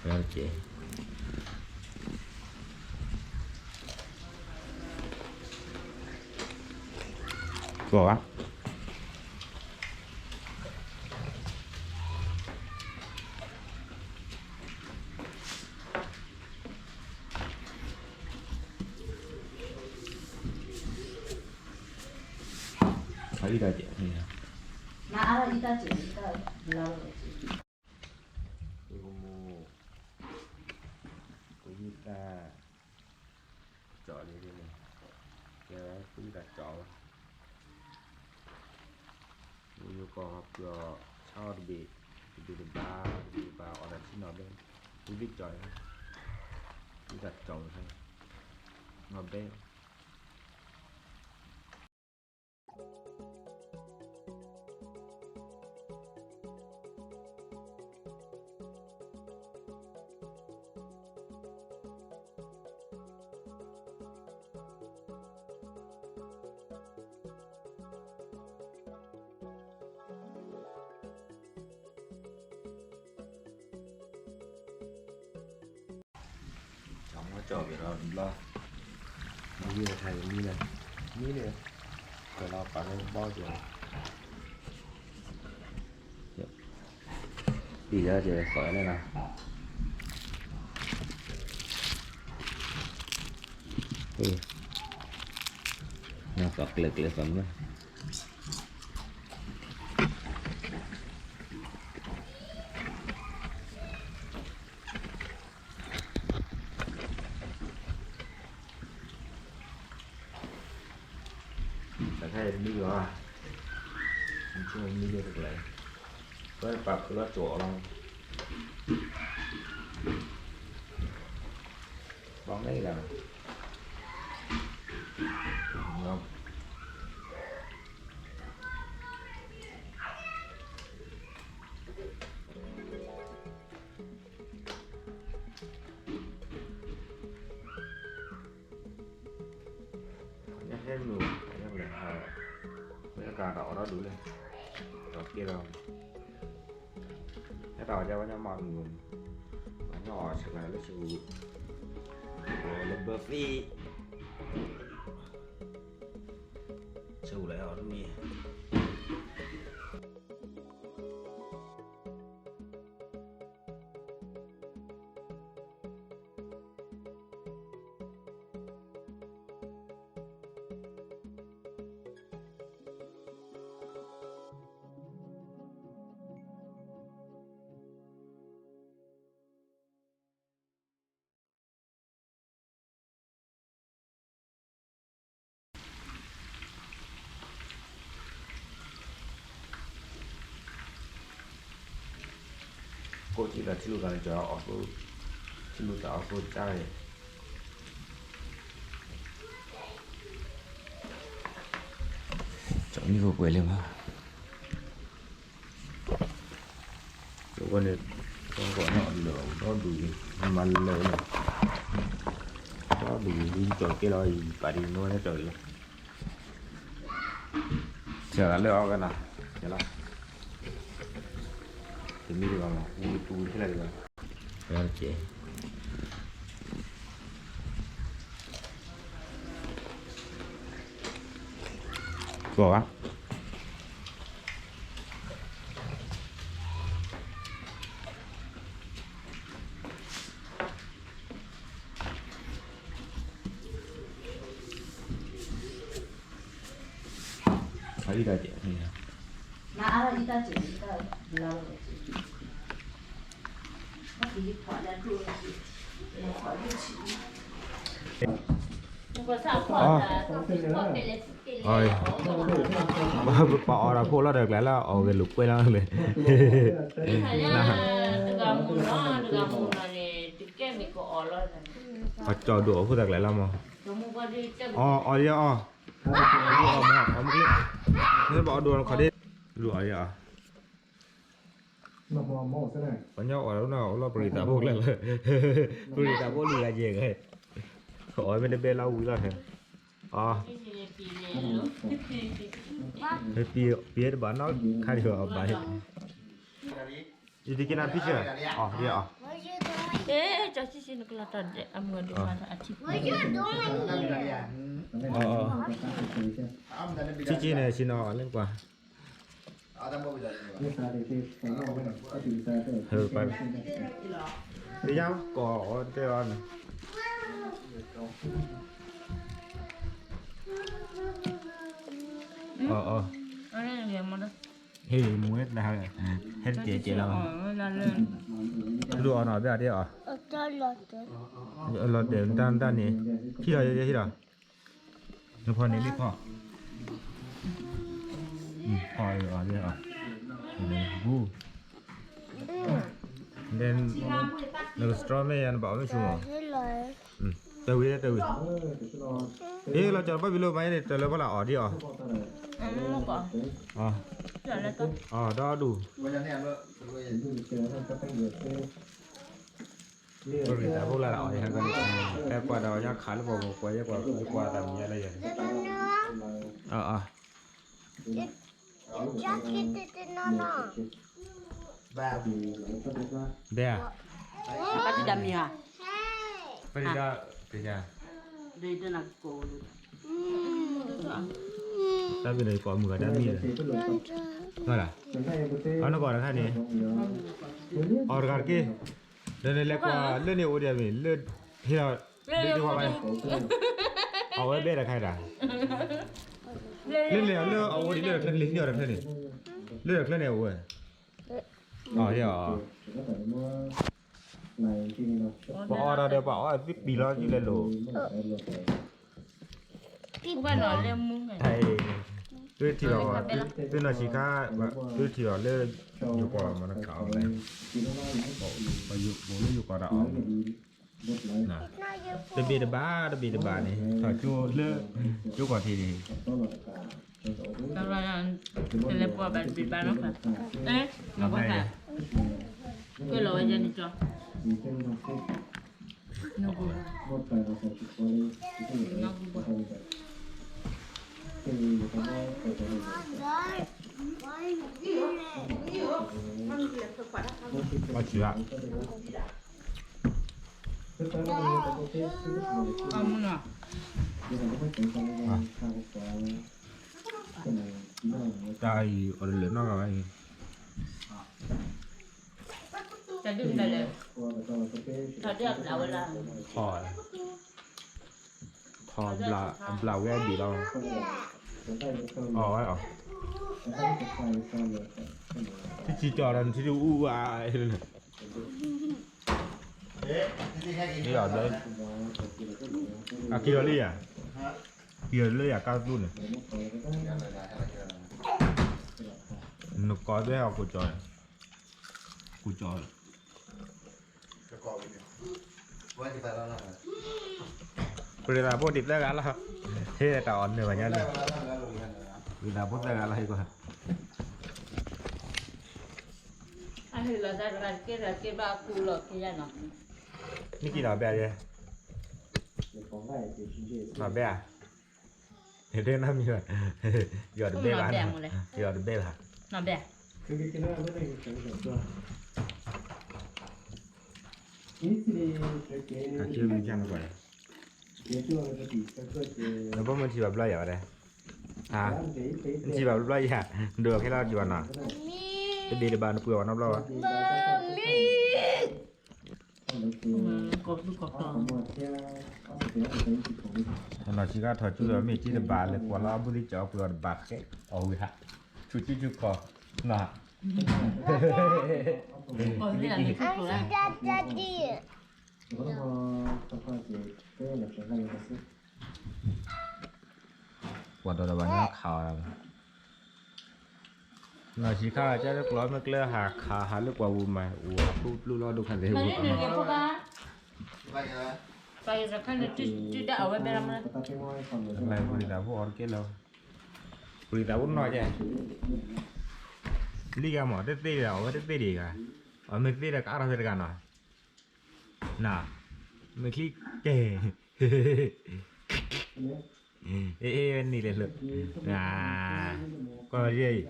တက့ၢ် ကီၢ်ဧါ အံၤတၢ်ကဲး နအါအံၤတၢ်ကဲး တၢ်လီၤ ပမူ ပယုၢ်တၢ် ကၠီလံန့ၣ် ကဲဝဲပယုၢ်တၢ်ကၠီလီၤ ပယုၢ်ကီၢ်ပယီၤ ဆါအီၤတဘ့ၣ် တဘ့ၣ်တဘါ တဘ့ၣ်တဘါ အီၣ်တၢ်ထံနီၣ်ဘဲ ပယုၢ်ကၠီလံ ပယုၢ်တၢ်ကၠီလီၤ နီၣ်ဘဲ ကၠီကၠီက့ၤဒီးဘျီ မံလၢထါအံၤမံလၢ မံလၢ ကလီၤပာ်လၢဘီက့ၤ ပံၤလၢက့ၤသိးန့ၣ်လီၤ နသိးကျဲၤကျဲၤသိးမ့ၢ် တၢ်ခဲအံၤတမံလီၤ မ့ၢ်ဆိကမိၣ်မံလၢတကျဲၤ ပပာ်ဖုးလီၤကၠီအီၤလီၤ ဘီန့ၣ်လီၤ ညၣ်ဟဲမုာ် ညၣ်မုာ် မ့ၢ်တကးတၢ်အီၣ်ဒီဒူၣ်လဲၣ် ဒီးက့ဒီး ဟဲတၢ်အီၣ်ကဝဲညၣ်မၤမုာ် ညၣ်အီၣ်ဆၢကၤလၢဆူ လၢဘၢသ့ ဆူလၢအီၣ်တမံၤ ကိးထံၣ်သးထံလူၤသးန့ၣ် ကၠီအီၣ်သိ ထံလူၤသးအီၣ်သိကၢ်န့ၣ် ကၠီမံဖိပှဲၤလံမး အဃိန့ၣ် ကီၢ်နီၣ်လၢာ်ဒီဒူၣ် မၤလၢာ်လီၤ ဒီဒူၣ် ယကၠီကဲလီၤ ယပာ်ဒံးနိဝဲကၠီကဲလီၤ ဆၢဂၤလၢအီၣ်ဝဲနီၤ ကဲလီၤ တမံၤတဂၤမး ဝံပူၤခဲလၢာ်တဂၤ ကဲ ကီၢ်ဧါ အံၤတၢ်ကဲး နအါအံၤတၢ်ကဲး တၢ်လီၤ ပှၤအီၣ်တၢ်ဖိလီၤဒီးကျဲလၢအီၣ်ဂဲၤလိာ်ကွဲလီၤလဲၣ် အကၠီဒိၣ်အီၣ်ဖိတၢ်ကျဲလီၤမး အီၣ်အီၣ်ယအီၣ် မ့ၢ်ဘၣ်အီၣ်ဒိၣ်ခီဒ့ ဒိၣ်အီၣ်ယအီၣ် ပှၤညီအီၣ်လီၤ အိၣ်လီၤပရံးသးဖိကျဲလၢ ပရံးသးဖိလံၤဂၤယဲၢ်ဂၤ အီၣ်မ့ၢ်တဘဲလီၤဝံၤလီၤ အီၣ် ပံၤတဘၣ်နီၢ်ခါဒံးအီၣ်ဘၣ် You taking a picture? Oh, yeah. ကၠီဆံဆံနကလီၤတၢ်ဒဲး အမုၢ်အဒိၣ်မးအထံၣ် အ ဆံဆံန့ၣ် ဆံနီၤလၢကွၢ် ဟဲပၢ် သ့ၣ်ညါကီးအီၤတဲအီၤန့ၣ် အီၤ အီၤ ဟ့ၣ်မူဝဲတဟါ ဟဲတတဲာ်တဲာ်လီၤ ဒိၣ်အီၤနီၤ ဘၣ်တဲအီၤ လီၤတဲာ်တၢ်တၢ်န့ၣ် ဟံၣ်လီၤယဲယဲဟံၣ်လီၤ နဖီၣ်န့ၣ်လံဖီၣ် ဖီၣ်အီၤလံအီၤ ဘူး နက straw မ့ၢ်ယၤ နဘၣ်အီၣ်မ့ၢ်ဆူၣ်မး တဝံၤတဝံၤ ဟ့ၣ်လီၤကၠီၤဘၣ်ဘံလိမၤန့ၣ် တလၢဖီလာ်အီၤဒ်အီၤ အီၤဒီဒူၣ် ပရံသးဖိလၢအီၤ ဟဲကွၢ်ဒီးညါခးလၢပှၤပှၤကွၢ် ယဲကွၢ်သးမံၤလၢယၤန့ၣ် ဘဲဧါ ပတံၤတၢ်မံၤဧါ ပတံၤတၢ် ပတံၤတၢ် တၢ်မံၤန့ၣ် ကိးမုၢ်ဂၤတၢ်မံၤလီၤ အနကီၢ်တခါန့ၣ် အီၤတဂၤတက့ၢ် ဒီးနလဲၤကွၢ်လၢန့ၣ်အိၣ်ဒံးမ့ၢ် လၢဟ့ၣ်လီၤ လၢဒ့ခွါဘၣ် အဝဲဘဲတခါဒၣ် လၢန့ၣ်လၢအအိၣ်ဒံးလၢတချ့န့ၣ် ဟ့ၣ်လီၤတချ့န့ၣ် လၢတချ့န့ၣ်အိၣ်ဝဲ အီၤ ပအီၣ်တၢ်ဒီးပှၤအီၣ်သ့ပံၤလီၤစုလဲၤလိၤ သုထံၣ်အီၤ သုနီၢ်ဆံးခါ သုထံၣ်အီၤလၢ ယိၤကီၢ်မနုၤခးအီၤလဲၣ် ပအိၣ်လၢယိၤကီၢ်ဒီးအီၤ တဘ့ၣ်တဘၣ် တဘ့ၣ်တဘၣ်န့ၣ် ထီၣ်ကၠိလၢ ကၠိကီၢ်ထံးန့ၣ် တလဲၤပှၤဘၣ်တဘ့ၣ်တဘၣ်နီၤ အဲ မၤကွၢ်ခါ ကွဲလီၤဝဲယဲန့ၣ်ကၠီ ဘၣ်ဆံးဘၣ် အမုၢ်နီၤ တၢ်အံၤ အီၤတလၢာ်နီတဂၤဘၣ်အံၤ တၢ်ဒုးတၢ်လဲၣ် ထီၣ် ထီၣ် ဘျးဝဲအဘ့ၣ်လီၤ အီၣ်ဝဲအီၤ ထံထံကၠီဒီးနထံထံအူအူအါအါ အက့ၤလီၤလၢယၤ က့ၤလီၤလၢယၤကါသူန့ၣ် နကိးသ့ၣ်အီၤကိးကၠီ ကိးကၠီ ပရံသးဖိဒံးသၢဂၤလီၤ ဟ့ၣ်တၢ်အီၣ်နၢၤဘၣ်ညါလံ ပရံသးဖိသၢဂၤလီၤဟ့ၣ်ကွၢ် မ့ၢ်က့ၤနီၤဘဲဧါ နီၤဘဲဧါ နတဲနီတမံၤဘၣ် ယီၤတဘဲဘၣ် ယီၤတဘဲဘၣ် နီၤဘဲဧါ အက့မ့ၢ်ကၢ်နကွၢ် နဘၣ်မ့ၢ်ထံၣ်ဘၣ်ဘျါယၤဝဲဒၣ် နထံၣ်ဘၣ်ဘျါယၤ နဒိးခဲလၢာ်ဒံးဘၣ်နီၤ တဘ့ၣ်တဘၣ်နပှ့ၤအီၤနီတဘျီဘၣ် နီၢ်ဆံးခါထီၣ်ကၠူဒီးမ့ၢ်က့ၤတဘၣ်လၢပှၤလၢအဘူးသ့ၣ်ကၠီပှ့ၤအီၤတဘၣ်ခဲ အီၣ်ဝံၤဟး ဆူကၠူကၠူခီ နီၤ ပှၤဒီးဒီးဘၣ်ညါခးအီၤ နီၢ်ဆံးခါကၢ်လၢကျီမ့ၢ်ကျၢၤဟးခးဟးလၢပှၤဝူၤမး အိၣ်အပူၤပျုၢ်လီၤဒိၣ်ခါသ့ၣ် ပရံသးဖိအီၤတကဲလၢၤ ပရံသးဖိနီၢ်ကဲ လံဂၤမး တသ့ဒံး အဝဲတသ့ဒံးဂၤ အမ့ၢ်သ့ဒီးကအါထီၣ်ဖဲတဂၤနီၤ နၤ မ့ၢ်ချံကဲ အ့ အ့ နံၤလဲၤလၢ ကီၢ်ယဲအံၤ